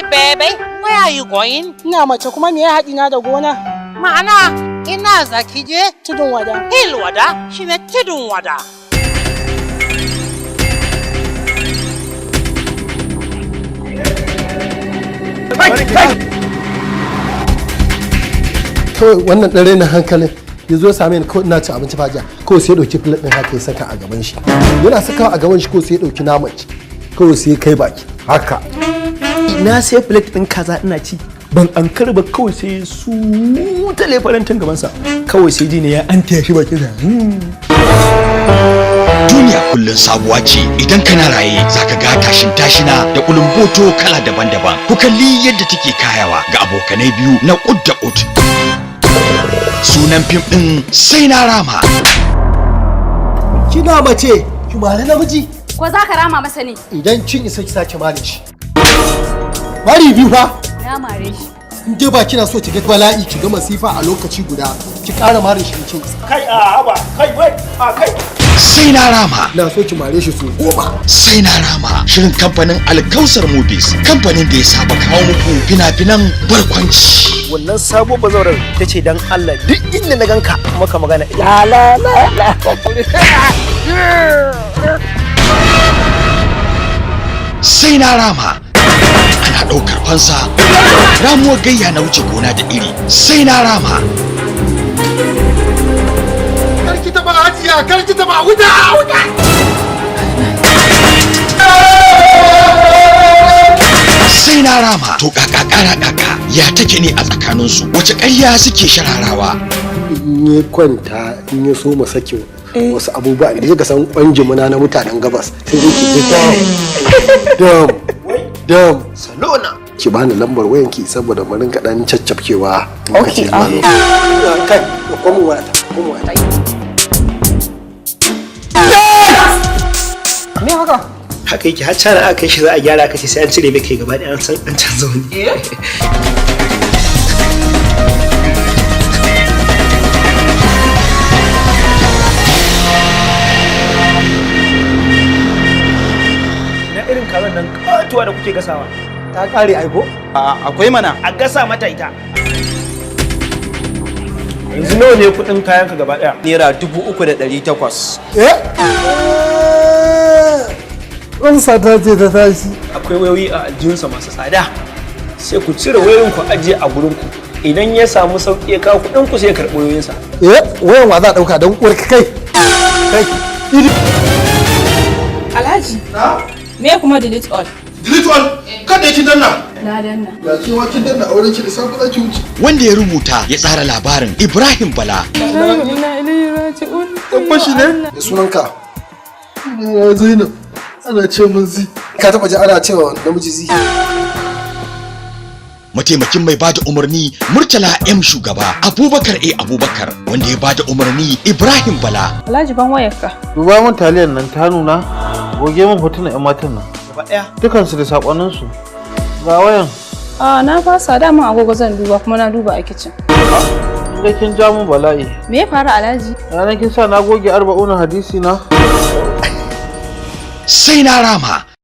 Hi baby, where are you going? Ina mace kuma me ya haɗi na da gona? Ma'ana ina zaki je? Tudun wada. Hill wada shine tudun wada. Kawai wannan ɗan rainin hankalin ya zo same ni, kawai ina ci abinci fajiya, kawai sai ya ɗauki plate ɗin haka ya saka a gaban shi. Yana sakawa a gaban shi, kawai sai ya ɗauki naman ci, kawai sai ya kai baki haka. Na sai plate ɗin kaza ina ci, ban ankara ba kawai sai su tale farantin gabansa, kawai sai ji ne ya an taya shi bakin sa. Duniya kullum sabuwa ce, idan kana raye zaka ga tashin tashina da kulumboto kala daban-daban. Ku kalli yadda take kayawa ga abokanai biyu na kud da kud. Sunan fim ɗin Sai Na Rama. Kina mace ki mari namiji? Ko za ka rama masa ne? Idan kin isa ki sake mare shi. Mari biyu fa. Na mare shi. In dai ba kina so ki ga bala'i, ki ga masifa a lokaci guda, ki ƙara marin shi in kin isa. Kai, a haba kai, wai a kai. Sai Na Rama. Na so ki mare shi su 10. Sai Na Rama, shirin kamfanin Alkausar Movies, kamfanin da ya saba kawo muku fina-finan barkwanci. Wannan sabo bazaurar ta ce dan Allah duk inda na ganka maka magana, la la la la. Sai Na Rama, ana ɗaukar fansa, ramuwar gayya na wuce gona da iri. Sai Na Rama. Kar ki taɓa hajiya, kar ki taɓa, wuta wuta. Sai Na Rama. To kaka kara kaka ya take ne a tsakaninsu, wace ƙarya suke shararawa? In ya kwanta, in ya so mu sakin wasu abubuwa da kika san kwanjimuna na mutanen gabas, sai dai ki ji dam dam dam. Salona. Ki bani lambar wayanki saboda mu rinka dan caccafkewa. Okay, kai ko mu wata ko mu wata. Me haka? Haka yake, har cana aka kai shi za a gyara, aka ce sai an cire mai kai gaba ɗaya, an san an canza wani. Na irin kazan nan katuwa da kuke gasawa. Ta kare aiko. Akwai mana. A gasa mata ita. Yanzu nawa ne kuɗin kayanka gaba ɗaya? ₦3,800. Eh, Amsa ta ce ta tashi. Akwai wayoyi a aljihunsa masu tsada, sai ku cire wayoyin ku ajiye a gurin ku. Idan ya samu sauƙi ya kawo kuɗin ku, sai ya karɓi wayoyinsa. Eh, wayan wa za a dauka don uwarka kai? Kai. Alhaji. Me kuma delete all? Delete all. Kada ki danna. Na danna. Ya ce wa kin danna auren ki da safe za ki wuce. Wanda ya rubuta ya tsara labarin Ibrahim Bala. Dan fashi ne? Da sunanka? Na Zainab. Ana ce mun zi. Ka taba ji ana cewa namiji zi? Mataimakin mai bada umarni Murtala M Shugaba, Abubakar A Abubakar, wanda ya bada umarni Ibrahim Bala. Alhaji, ban wayarka. Duba mun taliyan nan ta nuna, goge min hotunan 'yan matan nan. Gaba ɗaya. Dukansu da saƙonninsu. Ga wayan. A na fasa, dama agogo zan duba kuma na duba a kicin. Kin ga kin ja mun bala'i. Me ya faru, Alhaji? Ranar kin sa na goge 40 hadisi na. Sai Na Rama.